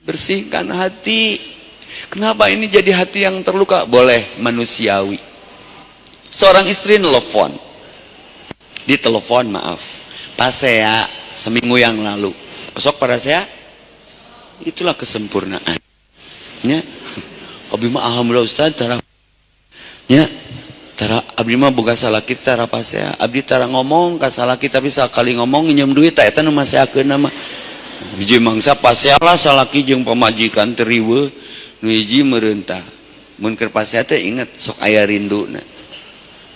Bersihkan hati. Kenapa ini jadi hati yang terluka? Boleh manusiawi. Seorang istri nelfon, di telepon maaf, pasea seminggu yang lalu. Sok para saya, itulah kesempurnaan. Ya, abi mah alhamdulillah, Ustaz, tara ya tara abdi mah boga salaki tara pasea. Abdi tara ngomong ka salaki, tapi sakali ngomong nginjem duit, ta eta nu maseakeun mah. Hiji mangsa pasea lah salaki jeung pamajikan teu riweuh, nu hiji meureun tah. Mun keur pasea teh inget sok aya rinduna.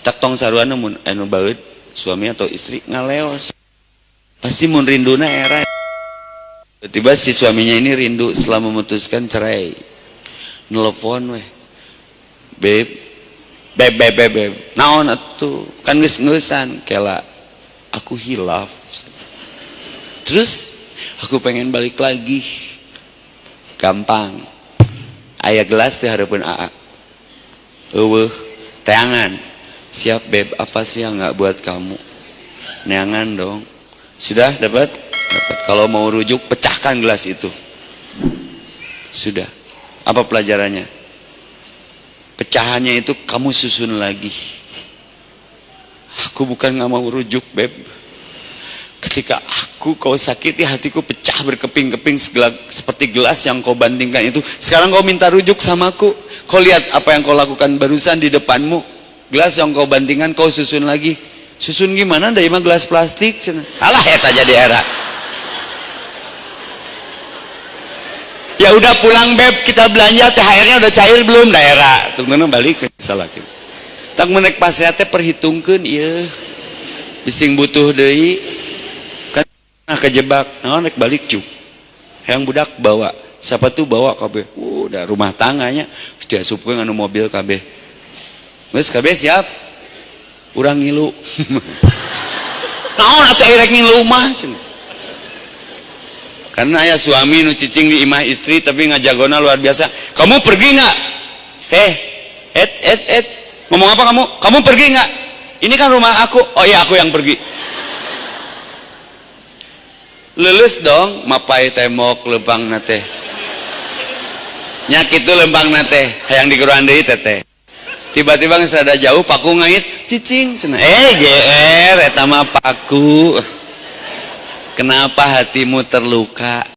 Tak tong saruana mun anu baeud suami atau istri ngaleos. Pasti mun rinduna era. Tiba-tiba si suaminya ini rindu setelah memutuskan cerai. Nelfon weh. Beb, beb, beb, beb, beb. Naon atuh? Kan geus ngeusan kela. Aku hilaf. Terus aku pengen balik lagi. Gampang. Aya gelas di hareupeun AA. Euweuh, teangan. Siap, beb, apa sih yang nggak buat kamu? Neangan dong. Sudah dapat? Dapat. Kalau mau rujuk, pecahkan gelas itu. Sudah. Apa pelajarannya? Pecahannya itu kamu susun lagi. Aku bukan nggak mau rujuk, beb. Ketika aku kau sakiti, hatiku pecah berkeping-keping seperti gelas yang kau bantingkan itu. Sekarang kau minta rujuk sama aku. Kau lihat apa yang kau lakukan barusan di depanmu. Gelas yang kau bantingkan kau susun lagi. Susun gimana? Dari mah gelas plastik. Alah, eta jadi era. Ya udah pulang, beb, kita belanja, THR-nya udah cair belum daerah. Tunggu balik salah. Tak menek pasea teh perhitungkeun ieu. Bising butuh deui kan kejebak. Naon rek balik cuk. Hayang budak bawa, siapa tuh bawa kabeh. Udah rumah tangganya geus diasupkeun anu mobil kabeh. Geus kabeh siap. Urang ngilu. Naon atuh rek ngilu mah cenah. Karena aya suami nu cicing di imah istri tapi ngajagona luar biasa. Kamu pergi nggak? Eh, et et et. Ngomong apa kamu? Kamu pergi nggak? Ini kan rumah aku. Oh iya, aku yang pergi. Lulus dong, mapai tembok lempang teh. Nya kitu lempang teh, hayang digeroan deui teteh. Tiba-tiba geus rada jauh paku ngait, cicing cenah. Eh, GR eta mah paku. Kenapa hatimu terluka?